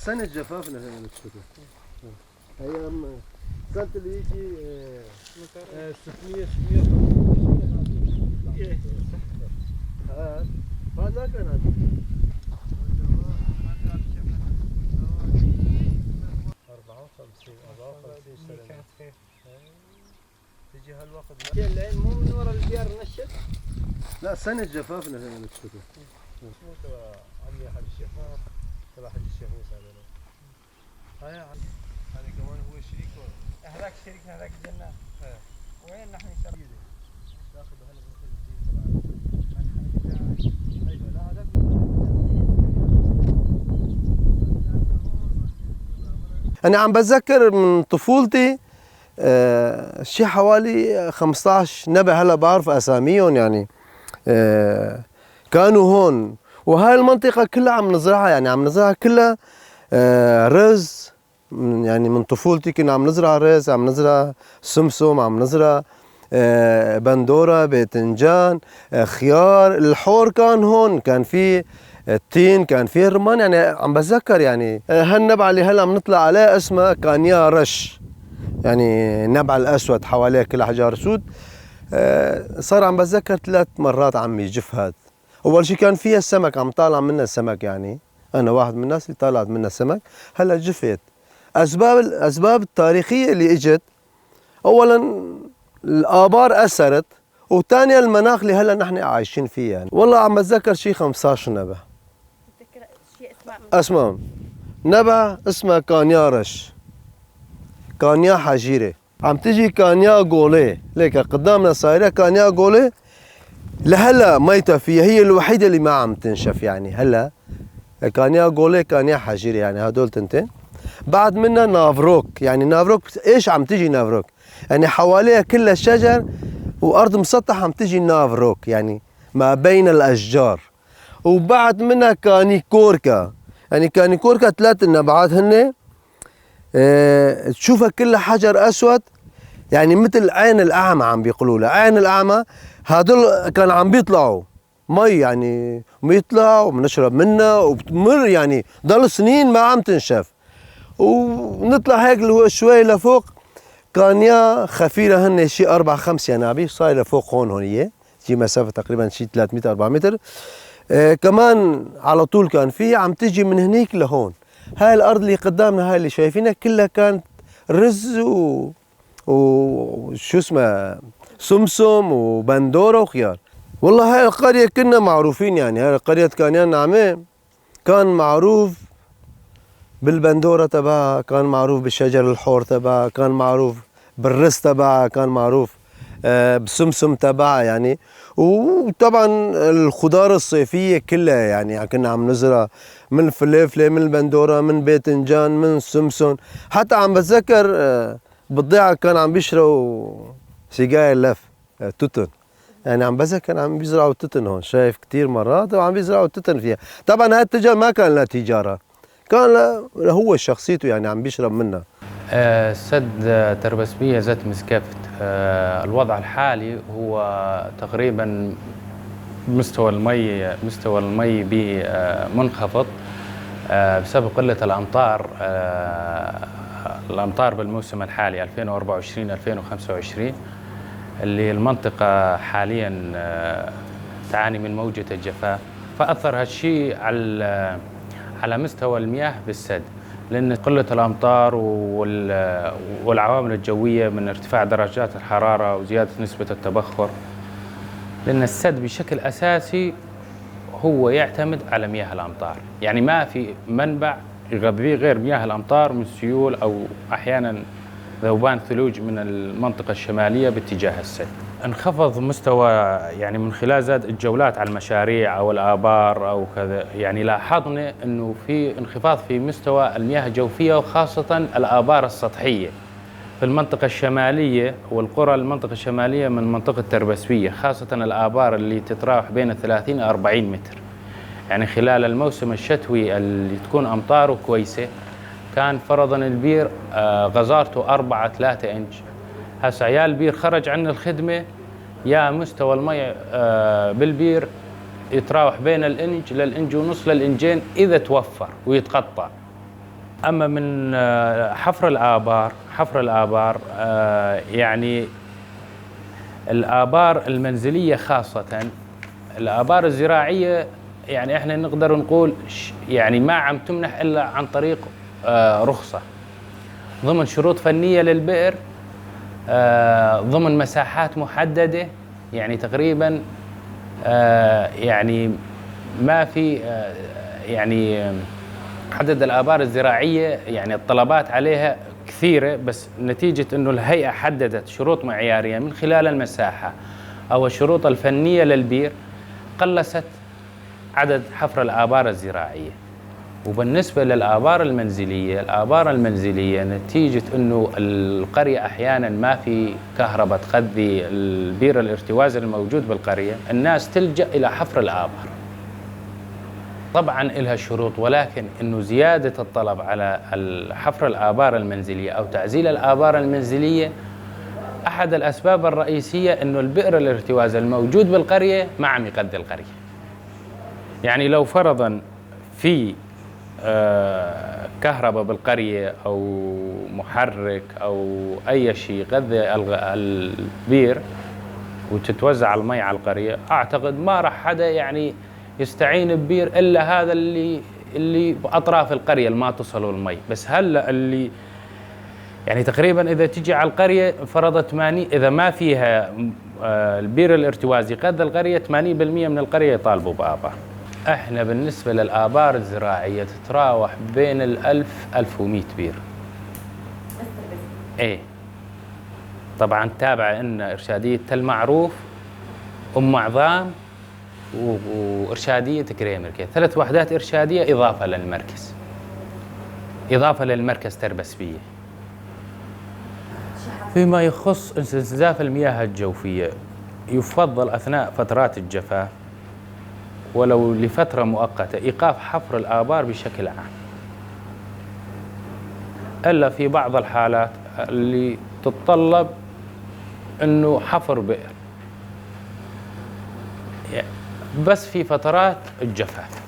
سنة جفافنا هنا بالشتاء. ايام سنة اللي يجي 600 650. هذا كان هذا 54 سنة. كانت خير. تجي هالوقت. العين مو من ورا البيار نشف. لا، سنة جفافنا هنا بالشتاء. مو تبع عمي حاج الشيخ، تبع حاج الشيخ موسى هذا. هاي هذا كمان هو شريك. هذاك شريكنا، هذاك الجنة. إيه. وين نحن ان شاء الله؟ تاخذ هلا بنخرج الجيل تبع. ايوه، لا، هذاك. أنا عم بتذكر من طفولتي شي حوالي 15 نبع، هلا بعرف أساميهم يعني. كانوا هون، وهاي المنطقة كلها عم نزرعها، يعني عم نزرعها كلها رز. يعني من طفولتي كنا عم نزرع رز، عم نزرع سمسم، عم نزرع بندورة، باذنجان، خيار. الحور كان هون، كان في التين، كان في الرمان. يعني عم بتذكر يعني هالنبعة اللي هلا عم نطلع عليها اسمها كانيا رش، يعني النبع الأسود حواليه كل أحجار سود. صار عم بتذكر 3 مرات عم يجف هاد. أول شي كان فيها السمك، عم طالع منها السمك، يعني أنا واحد من الناس اللي طلعت منها السمك. هلا جفت. الأسباب التاريخية اللي إجت، أولاً الآبار أثرت، وثانياً المناخ اللي هلا نحن عايشين فيه. يعني والله عم بتذكر شي 15 نبع. بتذكر شيء اسماء؟ اسمهم نبع اسمها كانيارش، كانيا حجيرة، عم تجي كانيا غولي، ليك قدامنا صايرة كانيا غولي، لهلا ميتها فيها، هي الوحيدة اللي ما عم تنشف. يعني هلا كانيا غولي، كانيا حجيرة، يعني هدول تنتين. بعد منها نافروك، يعني نافروك ايش عم تجي نافروك؟ يعني حواليها كلها شجر وارض مسطحة، عم تجي نافروك يعني ما بين الاشجار. وبعد منها كانيكوركا، يعني كانيكوركا 3 النبعات هن، تشوفها كلها حجر اسود، يعني مثل عين الاعمى عم بيقولوا لها عين الاعمى. هدول كان عم بيطلعوا مي، يعني بيطلع وبنشرب منها وبتمر، يعني ضل سنين ما عم تنشف. ونطلع هيك اللي هو شوي لفوق كانيا خفيرة، هن شي 4-5 ينابيع صايرة لفوق هون، هونية شي مسافة تقريبا شي 3 متر 4 متر. كمان على طول كان في عم تجي من هنيك لهون. هاي الأرض اللي قدامنا هاي اللي شايفينها كلها كانت رز وشو اسمه سمسم وبندورة وخيار. والله هاي القرية كنا معروفين، يعني هاي قرية كانيا نعمة كان معروف بالبندورة تبعها، كان معروف بالشجر الحور تبعها، كان معروف بالرز تبعها، كان معروف بسمسم تبعها يعني. وطبعا الخضار الصيفية كلها، يعني كنا عم نزرع من الفليفلة، من البندورة، من باذنجان، من سمسم. حتى عم بتذكر بالضيعة كان عم بيشربوا سيجاير لف، تتن، يعني عم بتذكر عم بيزرعوا تتن هون، شايف كتير مرات وعم بيزرعوا تتن فيها. طبعا هاي التجارة ما كان لها تجارة، كان هو شخصيته يعني عم بيشرب منها. سد تربسبية ذات مسكفت، الوضع الحالي هو تقريبا مستوى المي به منخفض بسبب قلة الأمطار. الأمطار بالموسم الحالي 2024-2025 اللي المنطقة حاليا تعاني من موجة الجفاف، فأثر هالشيء على مستوى المياه بالسد، لأن قلة الأمطار والعوامل الجوية من ارتفاع درجات الحرارة وزيادة نسبة التبخر، لأن السد بشكل أساسي هو يعتمد على مياه الأمطار، يعني ما في منبع يغذيه غير مياه الأمطار من سيول أو أحيانا ذوبان ثلوج من المنطقة الشمالية باتجاه السد. انخفض مستوى، يعني من خلال زاد الجولات على المشاريع أو الآبار أو كذا، يعني لاحظنا أنه في انخفاض في مستوى المياه الجوفية وخاصة الآبار السطحية في المنطقة الشمالية والقرى المنطقة الشمالية من منطقة تربسبية، خاصة الآبار اللي تتراوح بين 30 إلى 40 متر. يعني خلال الموسم الشتوي اللي تكون أمطاره كويسة كان فرضا البير غزارته 4-3 إنش، هسا يا البير خرج عن الخدمة يا مستوى المي بالبير يتراوح بين الإنج للإنج ونص للإنجين إذا توفر ويتقطع. اما من حفر الآبار يعني الآبار المنزلية، خاصة الآبار الزراعية، يعني احنا نقدر نقول يعني ما عم تمنح الا عن طريق رخصة ضمن شروط فنية للبئر، ضمن مساحات محددة. يعني تقريبا يعني ما في يعني عدد الآبار الزراعية، يعني الطلبات عليها كثيرة، بس نتيجة أنه الهيئة حددت شروط معيارية من خلال المساحة أو الشروط الفنية للبير، قلصت عدد حفر الآبار الزراعية. وبالنسبة للآبار المنزلية، الآبار المنزلية نتيجة أنه القرية أحيانا ما في كهرباء تغذي البير الارتوازي الموجود بالقرية، الناس تلجأ إلى حفر الآبار. طبعا إلها شروط، ولكن أنه زيادة الطلب على حفر الآبار المنزلية أو تعزيل الآبار المنزلية، أحد الأسباب الرئيسية أنه البئر الارتوازي الموجود بالقرية ما عم يغذي القرية. يعني لو فرضا في كهرباء بالقرية أو محرك أو أي شيء يغذي البير وتتوزع المي على القرية، أعتقد ما راح حدا يعني يستعين ببير إلا هذا اللي بأطراف القرية اللي ما تصلوا المي. بس هلا اللي يعني تقريبا اذا تجي على القرية فرض 80، اذا ما فيها البير الارتوازي يغذي القريه، 80% من القرية يطالبوا بابار. احنا بالنسبة للابار الزراعية تتراوح بين ال1000 1100 بير. ايه، طبعا تابعه ان ارشاديه تل معروف، ام عظام، وارشاديه كريمركي، ثلاث وحدات ارشاديه اضافه للمركز تربسبيه. فيما يخص استنزاف المياه الجوفية، يفضل أثناء فترات الجفاف ولو لفترة مؤقتة إيقاف حفر الآبار بشكل عام، إلا في بعض الحالات اللي تتطلب أنه حفر بئر، بس في فترات الجفاف.